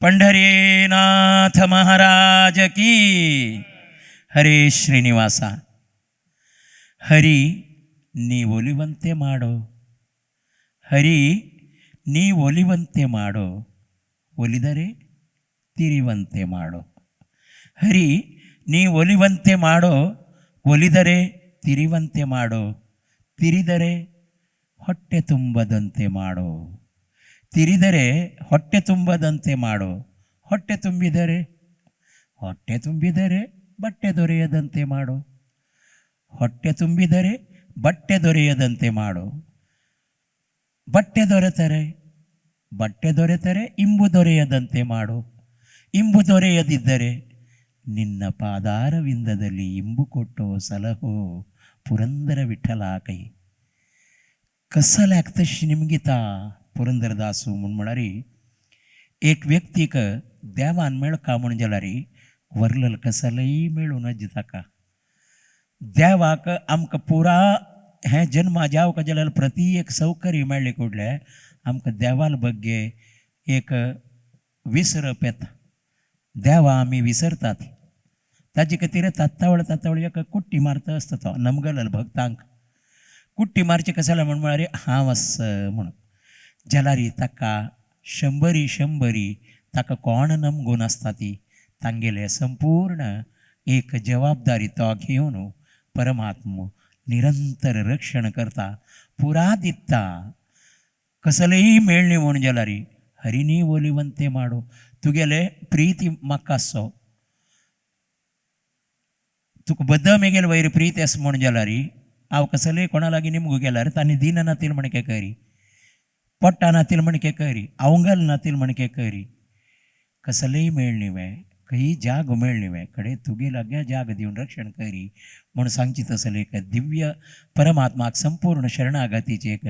पंढरीनाथ महाराज की. ಹರೇ ಶ್ರೀನಿವಾಸ. ಹರಿ ನೀ ಒಲಿವಂತೆ ಮಾಡೋ, ಹರಿ ನೀ ಒಲಿವಂತೆ ಮಾಡೋ, ಒಲಿದರೆ ತಿರಿವಂತೆ ಮಾಡೋ. ಹರಿ ನೀ ಒಲಿವಂತೆ ಮಾಡೋ, ಒಲಿದರೆ ತಿರಿವಂತೆ ಮಾಡೋ, ತಿರಿದರೆ ಹೊಟ್ಟೆ ತುಂಬದಂತೆ ಮಾಡೋ, ತಿರಿದರೆ ಹೊಟ್ಟೆ ತುಂಬದಂತೆ ಮಾಡೋ, ಹೊಟ್ಟೆ ತುಂಬಿದರೆ, ಹೊಟ್ಟೆ ತುಂಬಿದರೆ ಬಟ್ಟೆ ದೊರೆಯದಂತೆ ಮಾಡು, ಹೊಟ್ಟೆ ತುಂಬಿದರೆ ಬಟ್ಟೆ ದೊರೆಯದಂತೆ ಮಾಡು, ಬಟ್ಟೆ ದೊರೆತರೆ, ಬಟ್ಟೆ ದೊರೆತರೆ ಇಂಬು ದೊರೆಯದಂತೆ ಮಾಡು, ಇಂಬು ದೊರೆಯದಿದ್ದರೆ ನಿನ್ನ ಪಾದಾರವಿಂದದಲ್ಲಿ ಇಂಬು ಕೊಟ್ಟೋ ಸಲಹೋ ಪುರಂದರ ವಿಠಲ ಕೈ. कसल्याक तशी निमगिता पुरंदरदासू म्हूण म्हळ्यार एक व्यक्तीक देवान मेळका म्हूण जाल्यार वरलल कसलय मेळूं नज ताका. देवाक आमकां पुरा हें जन्मा जावका जाल्यार प्रति एक सौकर्य मेळ्ळें कुडलें आमकां देवाल बग्गे एक विसरप येता. देवा आमी विसरतात. ताजे खातीर तात्तावळ तात्तावळ एक कुट्टी मारता आसता तो नमगलल भक्तांक. कुट्टी मारचे कशाला म्हण म्हळ्यार हांव आस म्हणून जाल्यार ताका शंबरी शंबरी ताका कोण नमगून आसता ती तांगेले संपूर्ण एक जबाबदारी तो घेवन परमात्मो निरंतर रक्षण करता, पुरा दिता. कसलेय मेळणी म्हूण जाल्यार हरिनी ಒಲಿವಂತೆ ಮಾಡು, तुगेले प्रीती म्हाका आसो, तुका बद्द मेगेल वयर प्रीती आसा म्हूण जाल्यार हांव कसलेय कोणा लागीं निमगू गेल्यार तांणी दिना नातील म्हणके करी, पोट्टा नातील म्हणके करी, अवंगल नातील म्हणके करी, कसलेय मेळणी वे खंय जाग मेळणी वे कडे तुगे लाग्या जाग दिवन रक्षण करी म्हूण सांगची तसले एक दिव्य परमात्माक संपूर्ण शरणागतीचे एक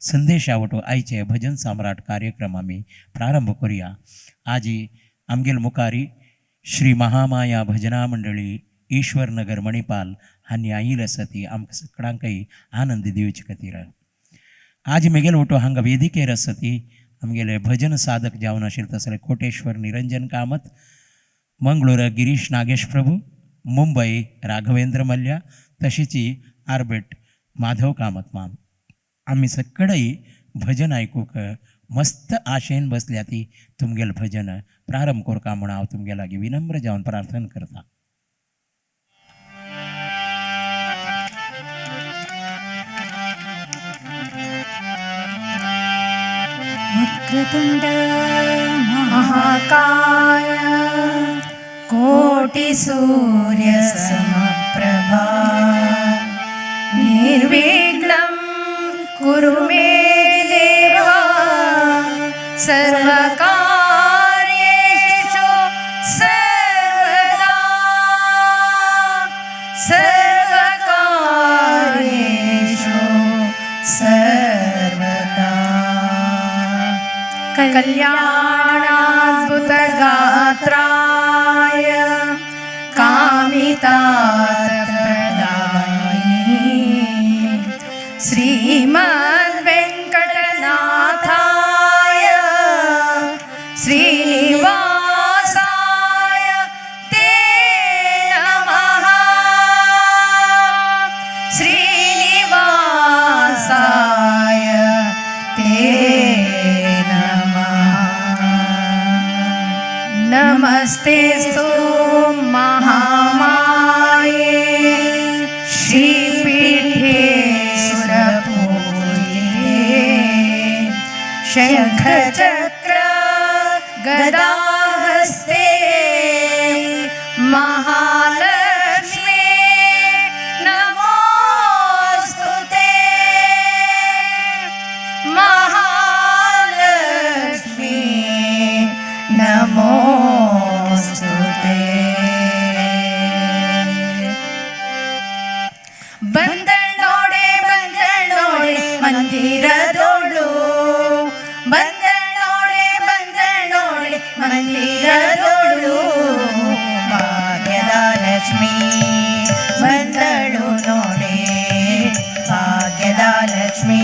संदेश आवटो आयचे भजन सम्राट कार्यक्रम आमी प्रारंभ करूया. आजी आमगेल मुखारी श्री महामाया भजना मंडळी ईश्वरनगर मणिपाल हांणी आयिल्ले आसा ती आमकां सगळ्यांकय आनंद दिवचे खातीर. आज मेगेल वटो हांगा वेदिकेर आसा ती आमगेले भजन साधक जावन आशिल्ले तसले कोटेश्वर निरंजन कामत, मंगळूर गिरीश नागेश प्रभू, मुंबई राघवेंद्र मल्ल्या, तशीच आर्बेट माधव कामत माम. आमी सगळेय भजन आयकूंक मस्त आशेन बसल्या ती तुमगेल भजन प्रारंभ करका म्हूण हांव तुमगे लागीं विनम्र जावन प्रार्थना करता. वक्रतुंड महाकाय कोटिसूर्यसमप्रभा निर्विघ्नं कुरु मे देवा सर्वकार्येषु सर्वदा, सर्वकार्येषु सर्वदा. कल्याणाद्भुतगात्राय कामितार्थप्रदायिने श्रीमद्वेङ्कटनाथाय श्रीनिवासाय ते नमः. श्रीनिवासाय ते नमः. नमस्तेऽस्तु महामाये श्रीपीठे सुरपूजिते शङ्खचक्र गदाहस्ते महालक्ष्मी नमोऽस्तु ते, महालक्ष्मी नमोऽस्तु ते. ಬಂದಳ್ ನೋಡೆ ಬಂದಳ್ ನೋಡೆ ಮಂದಿರದೋಳು, ಬಂದಳ್ ನೋಡೆ ಬಂದಳ್ ನೋಡೆ ಮಂದಿರದೋಳು, ಭಾಗ್ಯದ ಲಕ್ಷ್ಮೀ ಬಂದಳು ನೋಡೆ, ಭಾಗ್ಯದ ಲಕ್ಷ್ಮೀ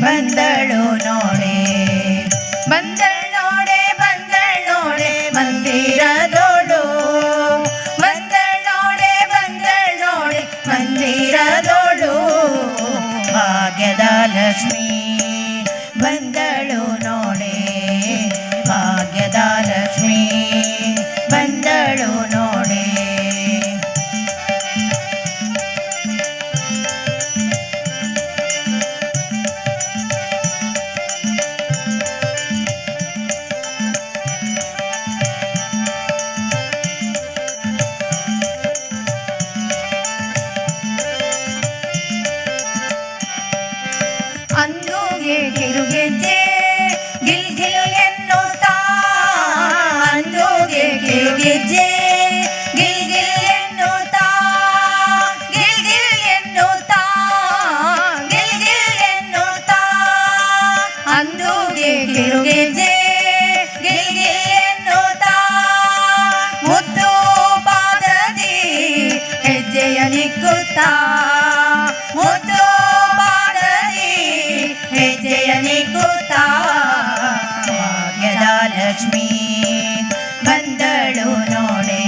ಬಂದಳು ನೋಡೆ. ಬಂದಳ್ ನೋಡೆ ಬಂದಳ್ ಭಾಗ್ಯದ ಲಕ್ಷ್ಮೀ ಬಂದಳು ನೋಡೆ, ಭಾಗ್ಯದ ಲಕ್ಷ್ಮೀ ಬಂದಳು ನೋಡೆ. ಅಂದುಗೆ ಕಿರುಗೆಜ್ಜೆ ಗಿಲ್ ಗಿಲ್ ಎನ್ನುತ್ತಾ, ಅಂದುಗೆ ಕಿರುಗೆಜ್ಜೆ ಗಿಲ್ ಗಿಲ್ ಎನ್ನುತ್ತಾ, ಗಿಲ್ ಗಿಲ್ ಎನ್ನುತ್ತಾ, ಗಿಲ್ ಗಿಲ್ ಎನ್ನುತ್ತಾ, ಅಂದುಗೆ ಕಿರುಗೆಜ್ಜೆ ಗಿಲ್ ಗಿಲ್ ಎನ್ನುತ್ತಾ, ಮುದ್ದು ಪಾದದಿ ಹೆಜ್ಜೆಯ ನಿಕ್ಕುತ್ತಾ, ಮುದ್ದು ಪಾದದಿ ಹೆಜ್ಜೆಯ ನಿಕ್ಕುತ್ತಾ, ಭಾಗ್ಯದ ಲಕ್ಷ್ಮೀ ಬಂದಳು ನೋಡೆ,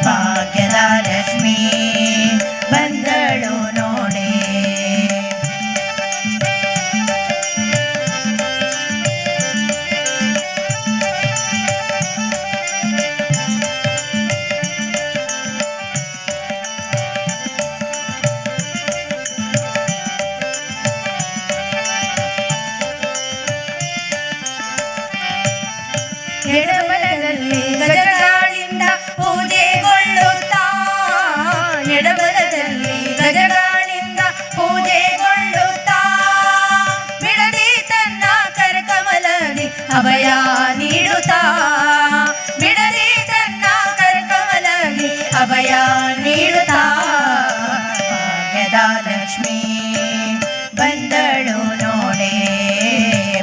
ಭಾಗ್ಯದ ಲಕ್ಷ್ಮೀ ಬಂದಳು ನೋಡೆ. ಎಡಬಲದಲ್ಲಿ ಗಜಗಾಳಿಂದ ಪೂಜೆಗೊಳ್ಳುತ್ತಾ, ಎಡಬಲದಲ್ಲಿ ಗಜಗಾಳಿಂದ ಪೂಜೆಗೊಳ್ಳುತ್ತಾ, ಬಿಡದಿ ತನ್ನ ಕರಕಮಲದಿ ಅಭಯ ನೀಡುತ್ತಾ, ಬಿಡದಿ ತನ್ನ ಕರಕಮಲದಿ ಅಭಯ ನೀಡುತ್ತಾ, ಭಾಗ್ಯದ ಲಕ್ಷ್ಮೀ ಬಂದಳು ನೋಡೆ,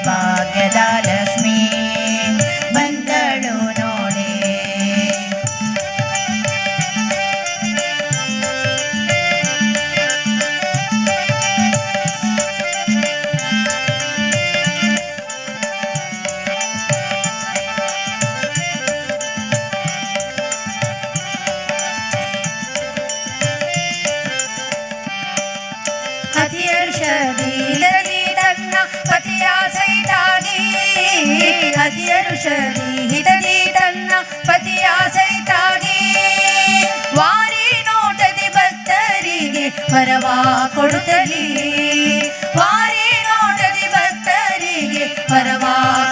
ಭಾಗ್ಯದ ಲಕ್ಷ್ಮೀ ಬಂದಳು ನೋಡೆ. ಅತಿಯರುಷದಿ ತನ್ನ ಪತಿಯ ಸಹಿತಾಗಿ, ಅತಿಯರುಷದಿ ಹಿತದಿ ತನ್ನ ಪತಿಯ ಸಹಿತಾಗಿ, ವಾರಿ ನೋಟದಿ ಭಕ್ತರಿಗೆ ವರವ ಕೊಡುತ್ತಲಿ, ವಾರಿ ನೋಟದಿ ಭಕ್ತರಿಗೆ ವರವ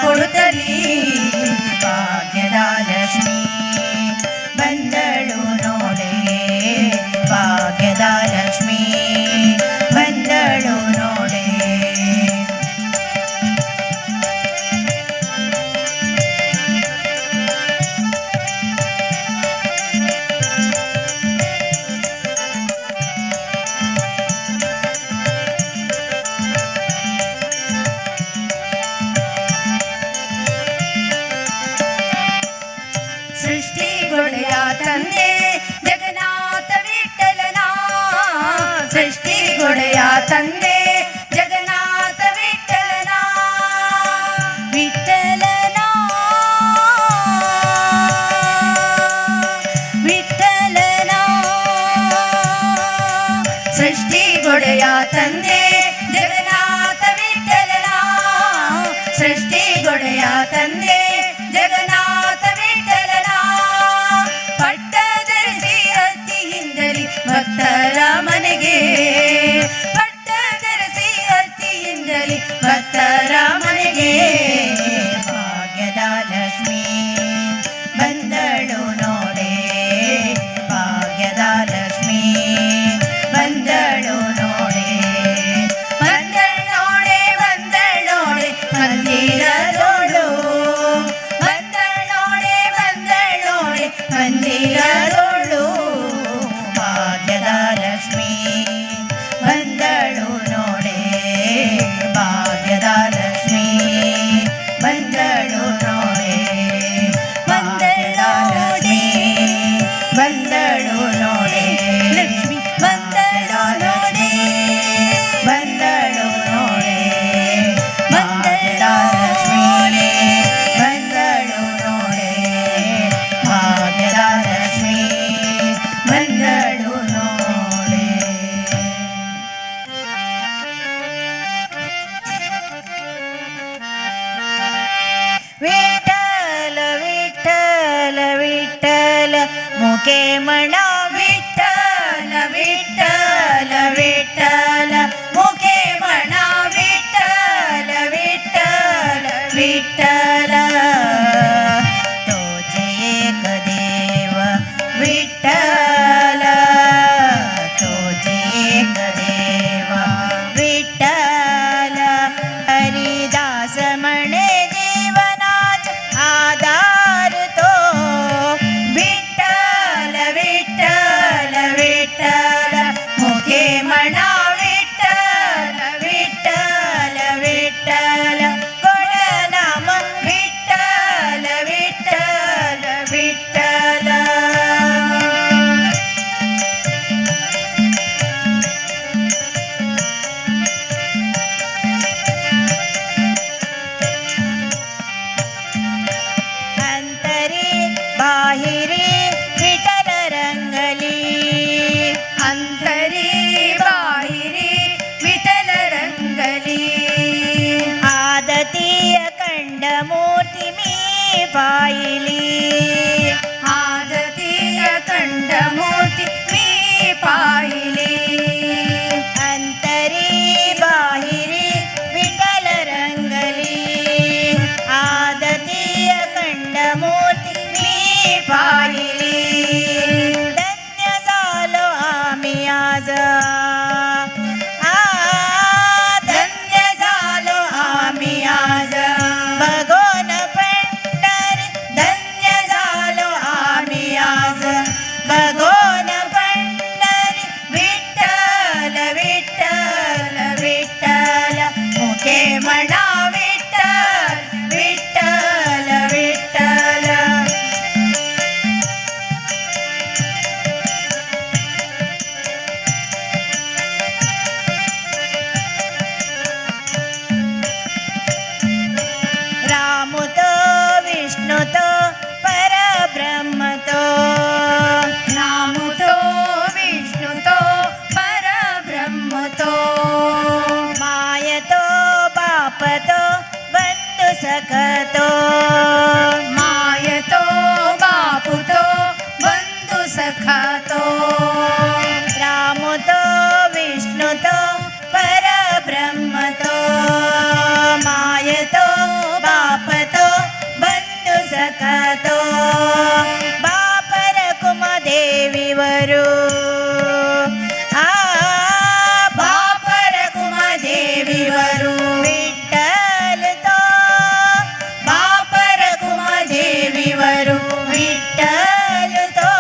ಕೊಡುತ್ತಲಿ, ಭಾಗ್ಯದ ಲಕ್ಷ್ಮೀ ಬಂದಳು ನೋಡೆ, ಭಾಗ್ಯದ ಲಕ್ಷ್ಮೀ ಬಂದಳು ನೋಡೆ. ಸೃಷ್ಟಿಗೊಡೆಯ ತಂದೆ ಜಗನ್ನಾಥ ವಿಠಲನ, ಸೃಷ್ಟಿಗೊಡೆಯ ತಂದೆ ಜಗನ್ನಾಥ ವಿಠಲನ, ವಿಠಲನ ವಿಠಲನ, ಸೃಷ್ಟಿಗೊಡೆಯ ತಂದೆ ಜಗನ್ನಾಥ ವಿಠಲನ, ಸೃಷ್ಟಿಗೊಡೆಯ ತಂದೆ ಜಗನ್ನಾಥ ವಿಠಲನ, ಪಟ್ಟಧರಿಸಿ ಅತ್ತಿಯಿಂದಲಿ ಭಕ್ತರ ಮನೆಗೆ, ಪಟ್ಟಧರಿಸಿ ಅತ್ತಿಯಿಂದಲಿ ಭಕ್ತರ ಮನೆಗೆ, ಭಾಗ್ಯದ ಲಕ್ಷ್ಮೀ ಬಂದಳು ನೋಡೆ, ಭಾಗ್ಯದ ಲಕ್ಷ್ಮೀ ಬಂದಳು ನೋಡೆ. ಬಂದಳ್ ನೋಡೆ ಬಂದಳ್ ನೋಡೆ ಮಂದಿರದೋಳು, मुखे म्हणा विठ्ठल विठ्ठल विठ्ठल मुखे म्हणा विठ्ठल विठ्ठल विठ्ठल तोच एक देव विठ्ठल तोच एक देव विठ्ठल हरिदास म्हणे जीवनाच आधार तो विठ्ठल विठ्ठल विठ्ठल मुखे म्हणा विठ्ठल विठ्ठल विठ्ठल गोड नाम विठ्ठल विठ्ठल विठ्ठल अंतरी बाहिरी विठ्ठल रंगली अंतरी बाहिरी विठ्ठल रंगली आदती अखंड मूर्ती मी पाहिली आदती अखंड मूर्ती मी पाहिली अंतरी बाहिरी विठ्ठल रंगली आदती अखंड मूर्ती मी पाहिली धन्य झालो आम्ही आज आ धन्य झालो आम्ही आज बघोन पंढरी धन्य झालो आम्ही आज बघोन पंढरी विठ्ठल विठ्ठल विठ्ठल मुखे म्हणा विठ्ठल विठ्ठल विठ्ठल राम तो विष्णु तो परब्रह्म तो राम तो विष्णु तो परब्रह्म तो माय तो बाप तो बंधु सखतो माय तो बापू तो बंधु सखा तो राम तो विष्णु तो परब्रह्म तो माय तो बाप तो बंधु सखतो बाप रकुमा देवीवरू आ बाप रकुमा देवीवरू विठ्ठल तो बाप रकुमा देवीवरू विठ्ठल तो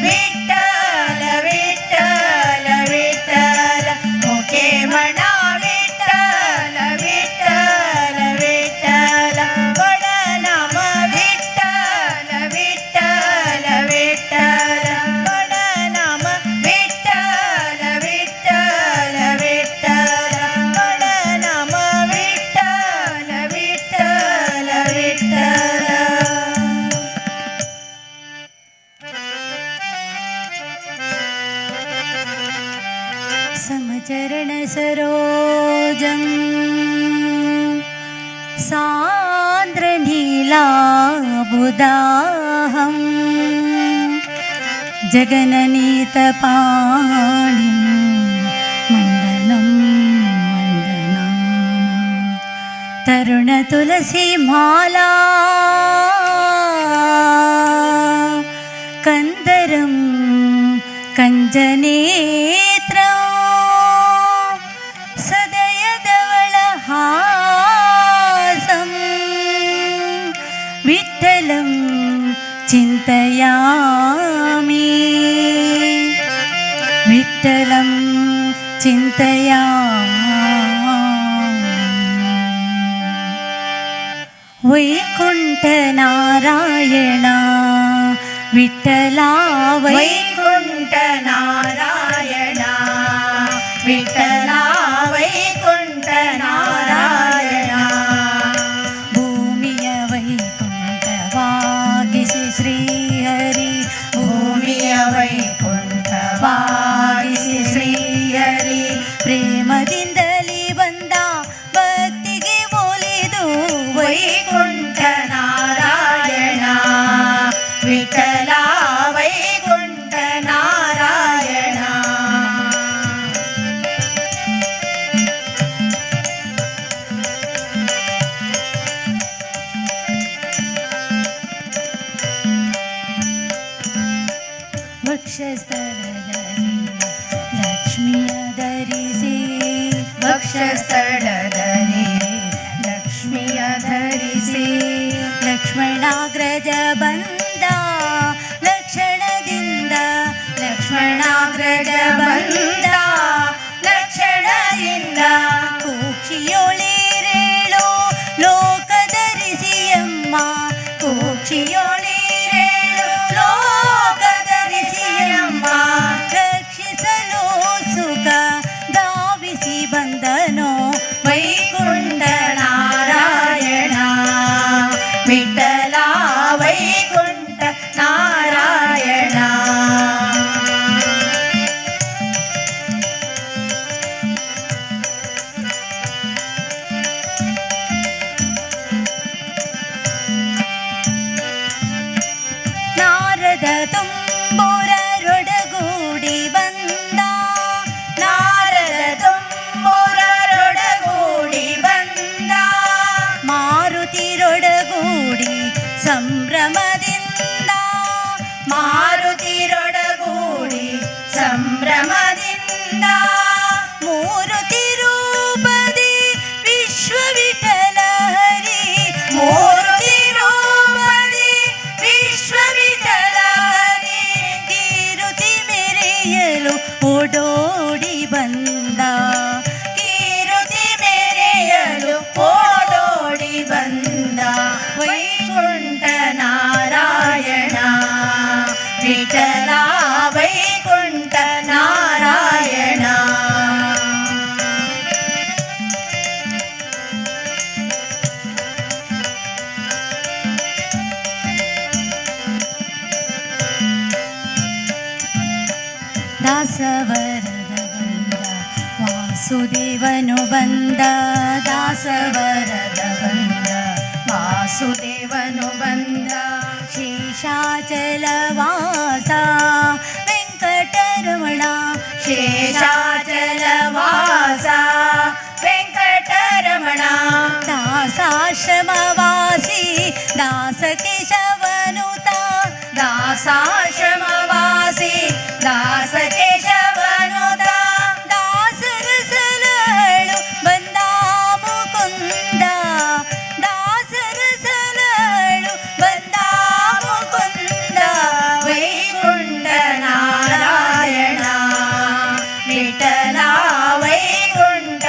विठ्ठल विठ्ठल विठ्ठल मुखे म्हणा विठ्ठल विठ्ठल विठ्ठल गोड नाम विठ्ठल विठ्ठल विठ्ठल गोड नाम विठ्ठल विठ्ठल विठ्ठल गोड नाम विठ्ठल विठ्ठल विठ्ठल समचरणसरोजं सान्द्रनीलाबुदाहं जगननीतपाणिं मण्डनं मण्डना तरुणतुलसीमाला कन्दरं कञ्जनेत्रं सदयधवलहासं विठ्ठलं चिन्तयामि विठ्ठलं चिन्तयामि वैकुण्ठनारायण विठ्ठला वैकुण्ठ नारायण विठ्ठला वैकुण्ठ नारायण भूमिय वैकुण्ठवागिसि श्रीहरि भूमिय वैकुण्ठ ವಾರಿಸಿ ಶ್ರೀಹರಿ ಪ್ರೇಮದಿಂದಲೇ ಬಂದ ಭಕ್ತಿಗೆ ಒಲಿದು ವೈಕುಂಠ ನಾರಾಯಣ ವಿಠಲ ವಕ್ಷಸ್ಥಳದಲ್ಲಿ ಲಕ್ಷ್ಮಿಯ ಧರಿಸಿ, ವಕ್ಷಸ್ಥಳದಲ್ಲಿ ಲಕ್ಷ್ಮಿಯ ಧರಿಸಿ, ಲಕ್ಷ್ಮಣಾಗ್ರಜ ಬಂದ ಲಕ್ಷಣದಿಂದ, ಲಕ್ಷ್ಮಣಾಗ್ರಜ ಬಂದ ಲಕ್ಷಣದಿಂದ, ಕೂಕ್ಷಿಯೊಳಿರೇಳೋ ಲೋಕಧರಿಸಿಯಮ್ಮ, ಕೂಕ್ಷಿಯೊಳಿರೇಳು ಲೋಕಧರಿಸಿಯಮ್ಮ, ರಕ್ಷಿಸಲು ಸುಖ ಧಾವಿಸಿ ಬಂದನೋ ವೈಕುಂಠ ನಾರಾಯಣ ವಿಠಲ, ವೈಕುಂಠ ನಾರಾಯಣ. ನಾರದ ತುಂಬುರರೊಡಗೂಡಿ ಬಂದ, ನಾರದ ತುಂಬುರರೊಡಗೂಡಿ ಬಂದ, ಮಾರುತಿರೊಡಗೂಡಿ ಸಂಭ್ರಮದಿಂದ, ಮಾರುತಿರೊಡಗೂಡಿ ಸಂಭ್ರಮದಿಂದ, ಮೂರುತಿ ರೂಪದಿ ವಿಶ್ವವಿಠಲ ಹರಿ, ಮೂರುತಿ ರೂಪದಿ ವಿಶ್ವವಿಠಲ ಹರಿ, ಕೀರುತಿ ಮೆರೆಯಲು ಓಡೋಡಿ ಬಂದ, ಕೀರುತಿ ಮೆರೆಯಲು ಓಡೋಡಿ ಬಂದ, ವೈಕುಂಠ ನಾರಾಯಣ ವಿಠಲ, ವೈಕುಂಠ ನಾರಾಯಣ. ದಾಸವರದ ಬಂದ ವಾಸುದೇವನು ಬಂದ, ದಾಸವರದ ಬಂದ ವಾಸುದೇವನು ಬಂದ, ಶೇಷಾಚಲವಾಸ ವೆಂಕಟರಮಣ, ಶೇಷಾಚಲವಾಸ ವೆಂಕಟರಮಣ, ದಾಸಾಶ್ರಮವಾಸಿ ದಾಸಕೇಶವನುತ, ದಾಸಾಶ್ರಮವಾಸಿ ದಾಸಕೇಶವನುತ, ದಾಸರ ಸಲಹಳು ಬಂದ ಮುಕುಂದ, ದಾಸರ ಸಲಹಳು ಬಂದ ಮುಕುಂದ, ವೈಕುಂಠ ನಾರಾಯಣ ವಿಠಲ, ವೈಕುಂಠ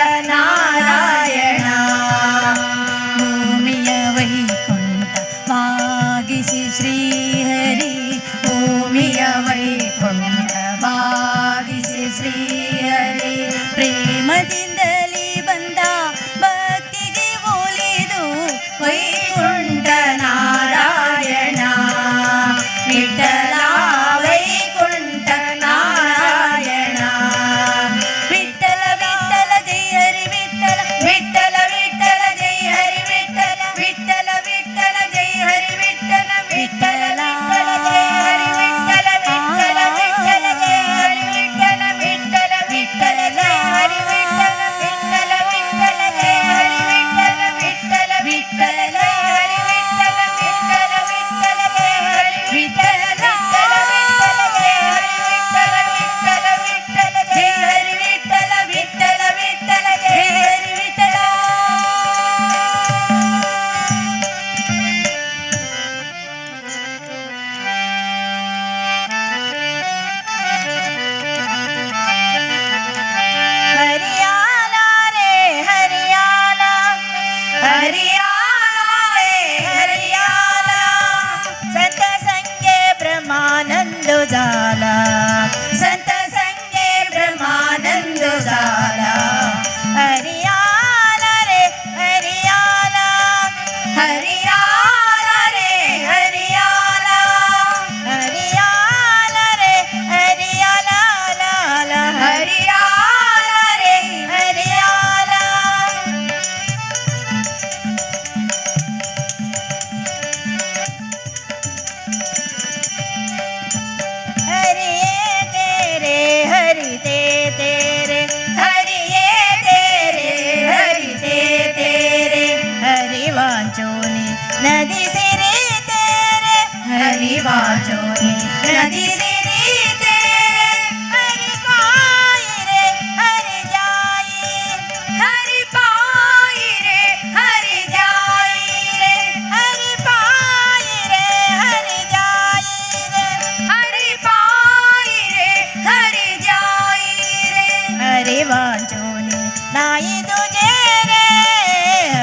तुझे रे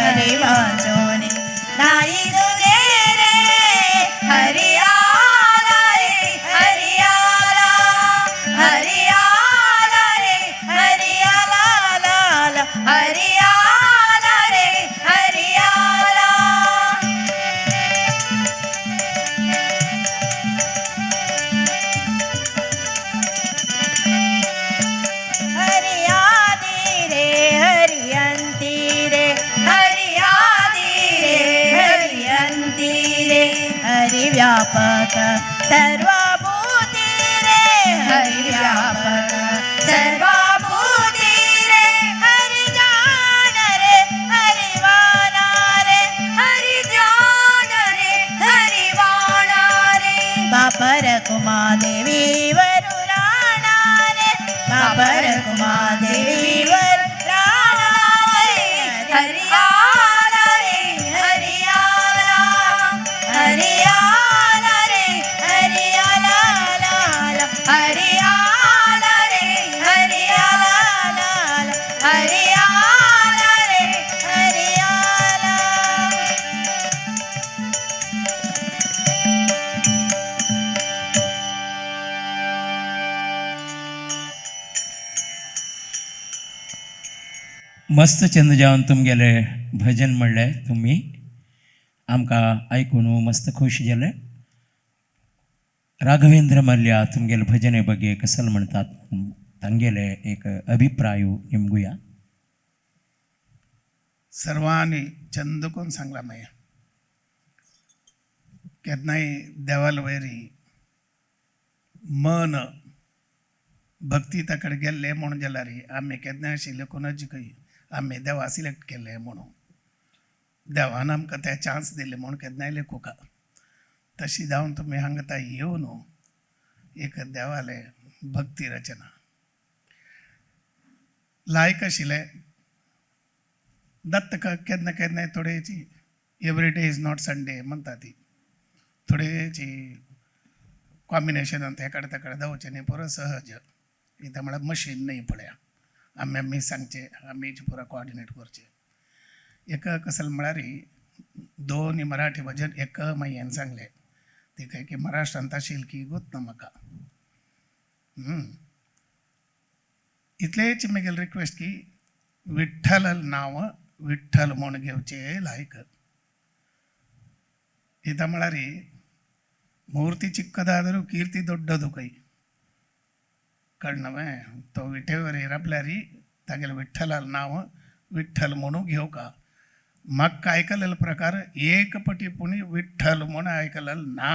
हरी वाचोनी नाही तुझे रे हरियाला रे हरियाला हरियाला रे हरियाला लाला हरियाला रे हरियाला. हरियादी रे हरियंती रे हरियादी रे हरियंती रे हरिव्यापक सर्वभूती रे हरिव्यापक सर्वभूती रे हरिजान रे हरिवाना रे हरिजान रे हरिवाणा रे बापर कुमादेवी वरु राणा रे बापर कुमादेवी वरु राणा रे हरियाला रे हरियाला हरियाला रे हरियाला लाला हरियाला रे हरियाला लाला हरियाला रे हरियाला. मस्त चंद जावन तुमगेले भजन म्हणलें तुमी आमकां आयकून मस्त खुश जालें. राघवेंद्र मल्ल्या तुमगेले भजने ಬಗ್ಗೆ कसल म्हणतात तांगेले एक अभिप्राय निमगुया. सर्वांनी चंद कोण सांगला मागीर केन्नाय देवाल वयरी मन भक्ती ताकडे गेल्ले म्हणून जाल्यार आमी केन्नाय आशिल्ले कोणाची खंय आमी देवा सिलेक्ट केल्ले म्हणून देवान आमकां ते चान्स दिले म्हणून केन्नाय लेखुका तशी जावन तुमी हांगा येवन एक देवाले भक्ती रचना लायक आशिल्ले दत्त केन्ना केन्नाय थोडेची every day is not Sunday म्हणटा ती थोडेची कॉम्बिनेशनान हेकडे तेकडे जावचें न्ही पुरो सहज कित्याक म्हळ्यार मशीन न्ही पळया आमी आमी सांगचें आमीच पुरो कॉर्डिनेट करचें. एक कसल म्हळ्यार दोन मराठी भजन एक मायेन सांगलें ती खंय की महाराष्ट्रांत आशिल्ली की गोत ना म्हाका इतलेच म्हगेली रिक्वेस्ट की विठ्ठल नांव विठ्ठल म्हूण घेवचें लायक कित्याक म्हळ्यार ಮೂರ್ತಿ ಚಿಕ್ಕದಾದರೂ ಕೀರ್ತಿ ದೊಡ್ಡದು ಕೈ कळ्ळें तो विठेवर राबल्यारी तागेले विठ्ठलाल नांव विठ्ठल म्हणून घेवका. म्हाका आयकलेलो प्रकार एक पटी पुणी विठ्ठल म्हूण आयकलेलो ना.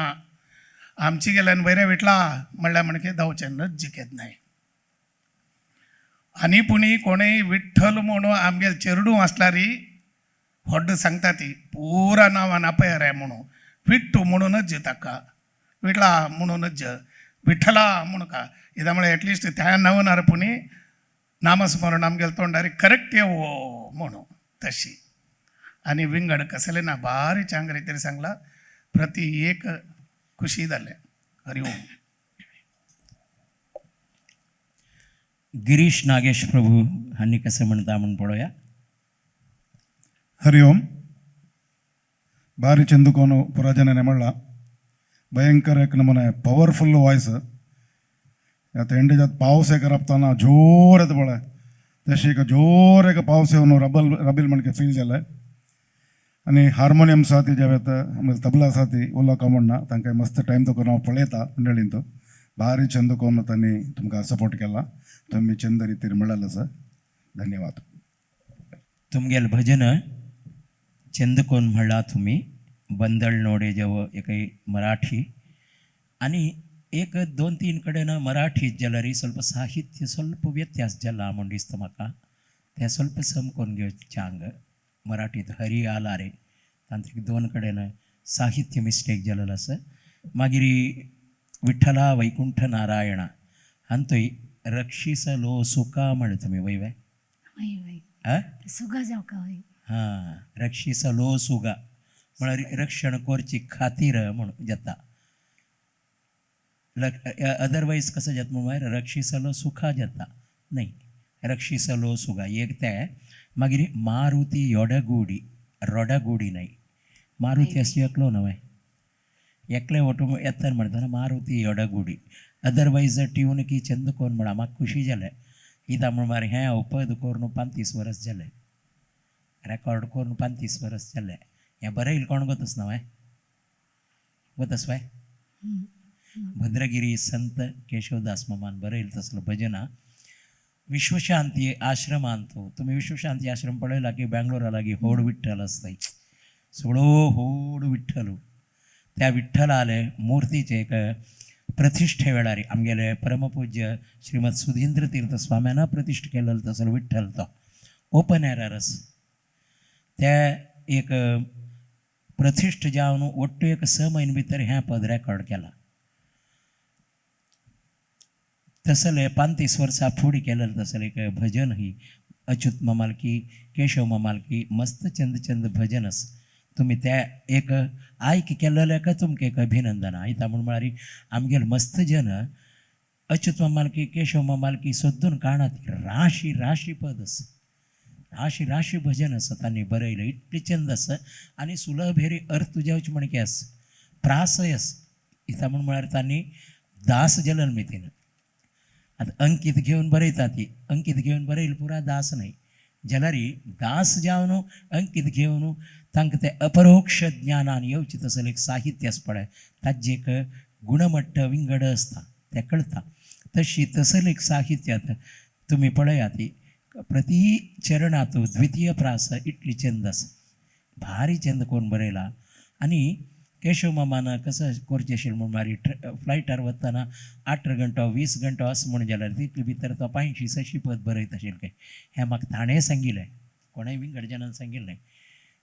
आमची गेल्यान बरें विटला म्हणल्यार म्हणके धांवचें जिकेत नाय. आनी पुणी कोणूय विठ्ठल म्हणून आमगेले चेरडूं आसल्यारी व्हड सांगता ती पुरा नांवान आपय रे म्हणून विट्टू म्हणूनच ताका विटला म्हणूनच विठ्ठला म्हणून का कित्याक म्हळ्यार एटलिस्ट त्या नांवान पुणी नामस्मरण आमगेले तोंडार करेक्ट येवो म्हणून तशी. आनी विंगड कसलें ना भारी चांग रितीर सांगला प्रति एक खुशी जालें. हरी ओम. गिरीश नागेश प्रभू हांणी कशें म्हणटा म्हूण पळोवया. ಹರಿ ಓಂ. ಭಾರಿ ಚೆಂದುಕೋನು ಪುರಾಜನ ನೆಮಳ್ಳ ಭಯಂಕರ एक ನಮೂನೆ ಪವರ್ಫುಲ್ ವಾಯ್ಸ್. आता ಎಂಡೆ जात पावस एक राबताना जोर येता पळय तशी एक जोर एक पावस येवन रबल रबील म्हणके फील जालें. आनी हार्मोनियम आसा ती जेव येता आनी तबला आसा ती उलो म्हणना तांकां मस्त टायम तो करून हांव पळयता मंडळीन तो भारी चंद कोन्न तांणी तुमकां सपोर्ट केला तुमी चंद रितीर म्हणलें आसा. धन्यवाद. तुमगेले भजन चंद कोन म्हणला तुमी बंदळ नोडे जेव एक मराठी आनी एक दोन तीन कडेन मराठी जाल्यार ಸ್ವಲ್ಪ साहित्य ಸ್ವಲ್ಪ व्यत्यास जाला म्हूण दिसता म्हाका. तें ಸ್ವಲ್ಪ समकोन घेवचें हांगा मराठीत हरी आला रे तांत्रीक दोन कडेन साहित्य मिस्टेक जालेलो आसा. मागीर विठ्ठला वैकुंठ नारायणा हांतूय रक्षिसलो सुका म्हणलें तुमी वय वय वय वय. आ सुगा जावका वय. हां रक्षिसलो सुगा म्हळ्यार रक्षण करची खातीर म्हूण जाता. अदरवायज कसं जाता म्हळ्यार रक्षिसलो सुखा जाता न्ही रक्षिसलो सुगा एक तें. मागीर मारुती योडगुडी रोडगुडी न्हय मारुती अशी एकलो न्हय एकले ओटो येतना म्हणटाना मारुती योडगुडी अदरवायज ट्यून की चंद कोण म्हणा म्हाका खुशी जालें इता म्हण मार हें उपद करून 35 वर्स जालें रेकॉर्ड करून 35 वर्स जालें हें बरयल कोण गोतस न्हय गोतस वाय भद्रगिरी संत केशवदास मामान बरयल तसलो भजना विश्वशांती आश्रमांतू तुम्ही विश्वशांती आश्रम पळयला की बँगलोरा लागीं होड विठ्ठल आसताय सगळो होड विठ्ठल त्या विठ्ठलाले मूर्तीचे एक प्रतिष्ठे वेळार आमगेले परमपूज्य श्रीमद सुधींद्र तीर्थ स्वाम्यान प्रतिष्ठ केलेलो तसलो विठ्ठल तो ओपन एरर आस ते एक प्रतिष्ठ जावन ಒಟ್ಟು एक 6 म्हयने भितर हें पद रेकॉर्ड केलां तसले 35 वर्सां फुडें केलें तसलें एक भजन ही अच्युत मामालकी केशव मामालकी मस्त चंद चंद भजन आस तुमी ते एक आयक केलेलें का तुमकां एक अभिनंदन आयता म्हूण म्हळ्यार आमगेले मस्त जन अच्युत मामालकी केशव मामालकी सोदून काणात राशी राशी पद आसा राशी राशी भजन आसा तांणी बरयलें इतलें चंद आसा आनी सुलभ हेरी अर्थ जावचे म्हणके आसा प्रासय आसा इता म्हूण म्हळ्यार तांणी दास जलन मितीन आतां अंकीत घेवन बरयता ती अंकीत घेवन बरयल पुरा दास न्हय जाल्यार दास जावन अंकीत घेवन तांकां तें अपरोक्ष ज्ञानान येवचें तसलें एक साहित्य आसा पळय ताजें एक गुणमट्ट विंगड आसता तें कळटा तशी तसलें एक साहित्यांत तुमी पळयात प्रती चरणांत द्वितीय प्रास इतली चंद आसा भारी चंद कोण बरयला आनी केशव मामान कसं करचें आशिल्लें म्हूण मागीर फ्लायटार वतना 18 घंटो 20 घंटो अशें म्हूण जाल्यार तितले भितर तो 500 600 पद बरयता आशिल्लें काय हें म्हाका ताणें सांगिल्लें कोणें विंगड जाणान सांगिल्लें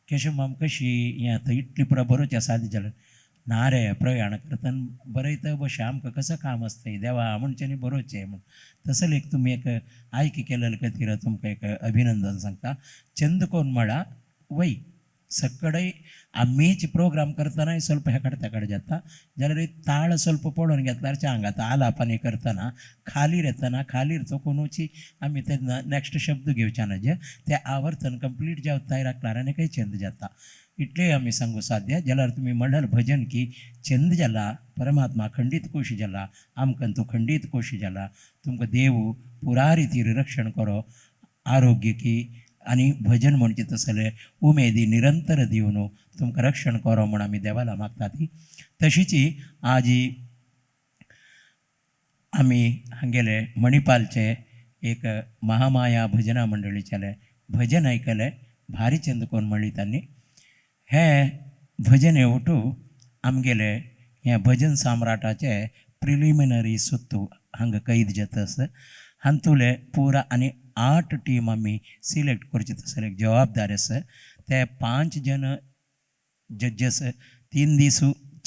केशव माम कशी हें आतां इतली पुरो बरोवचें आसा जाल्यार ना रे प्रयाण करतना बरयता बशें आमकां कसो काम आसता देवा म्हणच्यांनी बरोवचें म्हूण तसलें एक तुमी एक आयक केलें खातीर तुमकां एक अभिनंदन सांगता चंद कोण म्हळा वय सकडय आमीच प्रोग्राम करतनाय ಸ್ವಲ್ಪ हेकड तेकड जाता जाल्यार ताळ ಸ್ವಲ್ಪ पळोवन घेतल्यार चांग आतां आलापानी करतना खालीर येतना खालीर चोकुनूची आमी तेन्ना नेक्स्ट शब्द घेवचे ना जे ते आवर्तन कंप्लीट जावं तयार राखल्यार आनी काही चंद जाता इतलें आमी सांगू साध्य जाल्यार तुमी म्हणल्यार भजन की चंद जाला परमात्मा खंडीत कोशी जाला आमकां तो खंडीत कोशी जाला तुमकां देव पुरा रितीर रक्षण करो आरोग्य की आनी भजन म्हणचे तसलें उमेदी निरंतर दिवन तुमकां रक्षण करो म्हूण आमी देवाला मागता ती तशीच आजी आमी हांगेले मणिपालचे एक महामाया भजना मंडळीचेलें भजन आयकलें भारी चंद कोण म्हणली तांणी हें भजन हेवटू आमगेले हें भजन सम्राटाचे प्रिलिमिनरी सुत्तू हांगा कैद जाता आसा हातूंतले पुरा आनी 8 टीम आमी सिलेक्ट करचे तसले एक जबाबदार आसा ते 5 जण जज्जस 3 दीस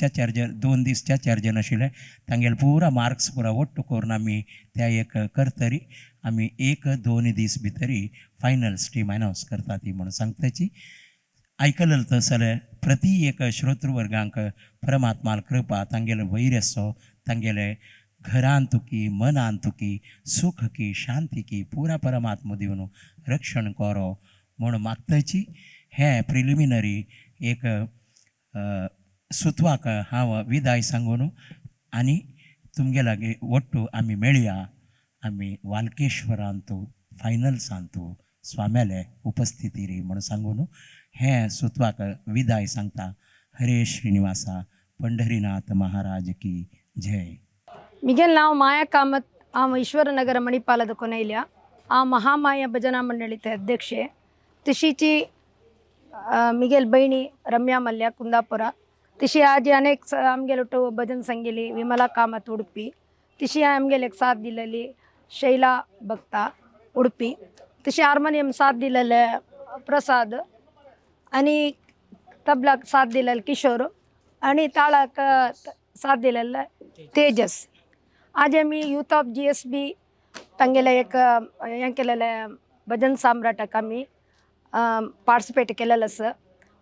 4 जण 2 दीस 4 जण आशिल्ले तांगेले पुरा मार्क्स पुरा ಒಟ್ಟು करून आमी त्या एक करतरी आमी 1-2 दीस भितरी फायनल्स टीम अनावन्स करता ती म्हणून सांगताची आयकलें तसलें प्रती एक श्रोतृवर्गांक परमात्मा कृपा तांगेले वैर आसो तांगेले घरान तुकी मनान तुकी सुख की शांती की पुरा परमात्मा दिवन रक्षण करो म्हूण मागताची हें प्रिलिमिनरी एक सुतवाक हांव विदाय सांगून आनी तुमगे लागीं ಒಟ್ಟು आमी मेळया आमी वालकेश्वरांतू फायनल्सांतू स्वाम्याले उपस्थिती री म्हूण सांगून हें सुतवाक विदाय सांगता. हरे श्रीनिवासा पंढरीनाथ महाराज की जय. ಮಿಗೆಲ್ ನಾವು ಮಾಯಾ ಕಾಮತ್ ಆ ಈಶ್ವರನಗರ ಮಣಿಪಾಲದ ಕೊನೆಯಿಲ್ಲ ಆ ಮಹಾಮಾಯ ಭಜನಾ ಮಂಡಳಿತ ಅಧ್ಯಕ್ಷೆ ತಿಶಿಚಿ ಮಿಗೆಲ್ ಬೈಣಿ ರಮ್ಯಾ ಮಲ್ಯ ಕುಂದಾಪುರ ತಿಶಿ ಆಜಿ ಅನೇಕ ಆಮ್ಗೆಲ್ ಒಟ್ಟು ಭಜನ್ ಸಂಗೀಲಿ ವಿಮಲಾ ಕಾಮತ್ ಉಡುಪಿ ತಿಶಿ ಆಮ್ಗೆಲ್ ಎಕ್ ಸಾಥ್ ದಿಲ್ಲಲಿ ಶೈಲಾ ಭಕ್ತ ಉಡುಪಿ ತಿಶಿ ಹಾರ್ಮೋನಿಯಂ ಸಾಥ್ ದಿಲ್ಲಲೆ ಪ್ರಸಾದ್ आणि तबलाक साथ दिलेलं किशोर आणि ताळाक साथ दिलेलं तेजस. आज आमी यूथ ऑफ GSB तांगेले एक हें केलेलें भजन सम्राटाक आमी पार्टिसिपेट केलेलें आसा.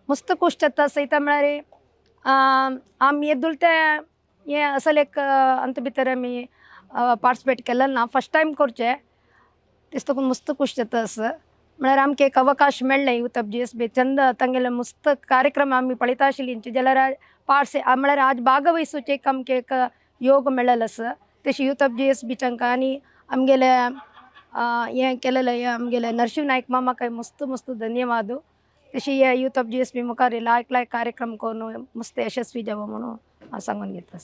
मस्त खूश जाता सयता म्हळ्यार आमी येदोळ ते हें असले एक अंत भितर आमी पार्टिसिपेट केलेलें ना, फर्स्ट टायम करचें दिसता मस्त खूश जाता आसा. म्हळ्यार आमकां एक अवकाश मेळ्ळें यूथ ऑफ जीएसबी चंद तांगेले मस्त कार्यक्रम आमी पळयता आशिल्ली जाल्यार पार्ट्स म्हळ्यार आज भागवहिसूचे एक आमकां एक योग मेळ्ळेलो आसा. तशी यूथ ऑफ जीएसबी तांकां आनी आमगेले हें केलेलें हें आमगेले नरशिंव नायक मामाक मस्त मस्त धन्यवाद. तशी हे यूथ ऑफ जीएसबी मुखार लायक लायक कार्यक्रम करून मस्त यशस्वी जावो म्हणून हांव सांगून घेता.